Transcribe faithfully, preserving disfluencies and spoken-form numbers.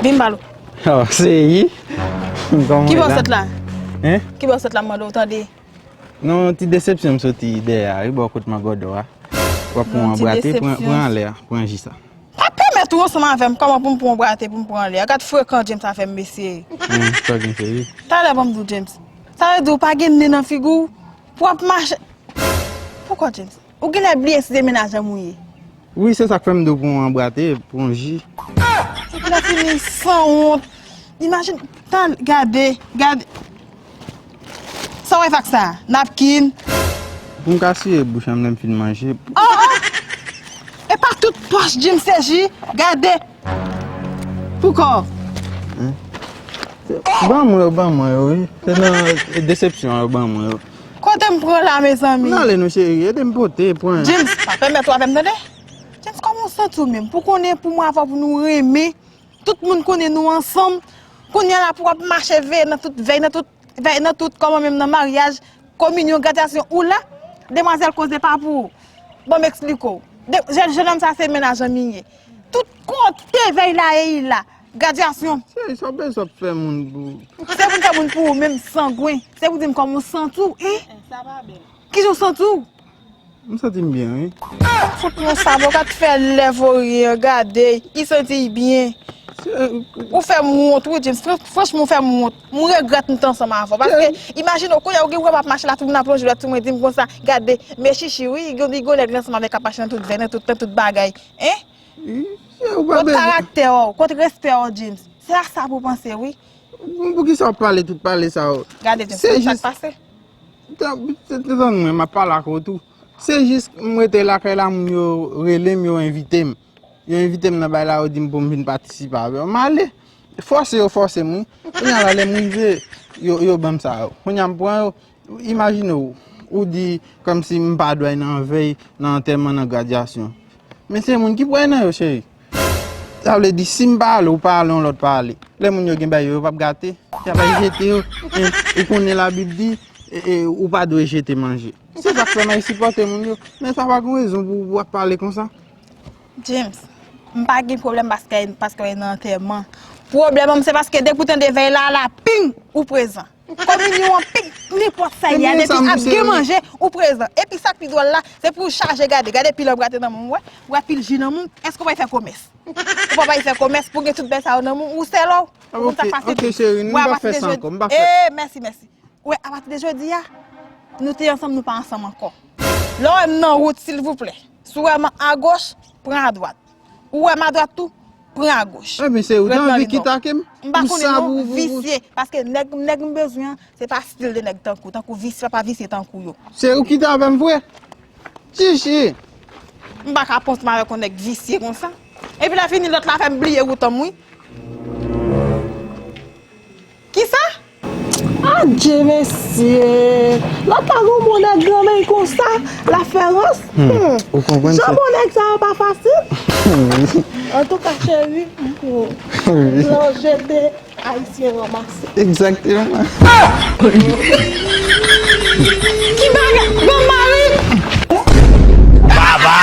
M balo. Oh, se yi. Kòman ki bò sot la? Hein? Ki bò sot la, m mande w tande? Non, ti desepsyon m soti dèyè a, wi, bò kot mangòdò a. W ap pran yon brate, pran, pran anlè a, pran ji sa. Pa pèmèt ou ansanm avè m, kòman pou m pran yon brate, pou m pran anlè a? Gad frekan James sa fè m, mesye. Hmm, sa gen seri. Talè ban m di w, James. Sa vle di w pa gen nen nan figi w, pou w ap mache. Poukò, James? Ou genlè bliye si se menaj an m ou ye. Wi, se sa k fè m di w pran yon brate, pran yon ji. Epi lè fini, sanwont. Imajine, tan, gade, gade. Sa w wè ak sa? Napkin. Pou m ka siye bouch an m lè m fin manje. Oh, oh! E pa tout pòch James se ji, gade. Poukò? Ban mwen yo, ban mwen yo, wi. Se nan desepsyon an yo ban mwen yo. Kote m pran la, mezanmi? Ann ale non, cheri, ede m pote, pran. James, pa pèmèt ou avè m, tande? James, kòman w santi w menm? Pou konnen pou mwen avè w pou nou renmen, tout moun konnen nou ansanm. Kounye a la pou w ap mache veye nan tout, veye nan tout, veye nan tout, kòman menm nan maryaj, kominyon, gradyasyon, ou la, demwazèl koze pa pou ou. Ban m eksplike w. De, jèn, jennonm sa se menaj an m li ye. Tout kote veye la ye, li la. Gradyasyon. Cheri, sa w bezwen ap fè moun pou. Se pou m fè moun pou ou menm sangwen. Se pou w di m kòman w santi w, en? Sa pa bèl. Kijan w santi w? M santi m byen, wi. Fout mwen sa, bon, gad fè lè voryen, gade, li santi l byen. Ou fè m wont, wi, James. Fran-, franchman, ou fè m wont. M regrèt m te ansanm avè w. Paske, imajine w, kounye a, ou gen wè m ap mache la, tout moun ap lonje dwèt sou mwen, di m konsa, gade, men chichi, wi, li gon, li gon nèg li ansanm avè l k ap mache nan tout vèy, nan tout, nan tout bagay. En? Wi, se ou pa bezwen. Kont karaktè w, kont respè w, James. Se a sa pou w panse, wi. Bon, poukisa w ap pale tout pale sa yo? Gade, James, se sa k pase. Tann mwen, m ap pale ak ou tou. Se jis m rete lakay la, moun yo rele m, yo envite m. Yo envite m nan bay la, yo di m pou m vin patisipe avè yo. M ale. Fòse yo fòse m, wi. Kounye a la, lè m rive, yo, yo ban m sa yo. Kounye a m pran yo. Imajine w, ou di kòmsi m pa dwe nan vèy, nan antèman, nan gradyasyon. Men se moun ki pral nan yo, cheri. Sa vle di, si m pa ale, ou pa ale, yon lòt pa ale. Lè moun yo gen bagay yo, yo p ap gate. Y ap al jete yo. Men, ou konnen Labib di, e, e, ou pa dwe jete manje. Se sa k fè m al sipòte moun yo. Men sa pa gon rezon pou w ap pale konsa. James, m pa gen pwoblèm paske, paske w nan antèman. Pwoblèm an m se paske depi w tande vèy la, la, ping, ou prezan. Kominyon an, ping, nenpòt sa y a, depi ap gen manje, ou prezan. Epi sa k pi dwòl la, se pou w chaje gade. Gade pil anbrate nan men w, wè, wè pil ji nan men w. Èske w pa fè komès? Ou pa bay fè komès pou gen tout bèl sa yo nan men w, ou sèl ou. Ou konn sa k pase. Ok, cheri, nou pa fè sa ankò. M pa fè. Eh, mèsi, mèsi. Ou wè, apati de jodi a, nou te ansanm, nou pa ansanm ankò. Lè w wè m nan wout, silvouplè, si w wè m agoch, pran adwat. Ou wè m adwat tou, pran agoch. Ebyen, se ou te anvi ki take m? M pa konnen non, visye. Paske nèg, nèg m bezwen an, se pa stil de nèg tankou, tankou visye, pa visye tankou yo. Se ou ki te avè m vre? Chichi! M pa ka panse m avèk yon nèg visye konsa. Epi lè fini, lòt la fè m bliye wout an m, wi. Kisa? Adje, mesye! Lòt la gon bon nèg granmèy konsa, la fè rans. Hmm, ou konprann? Jan bon nèg sa yo pa fasil. Antouka, cheri, m pou blan jete. Ayisyen ranmase. Egzakteman. Ki bagay? Bon mari! Baba!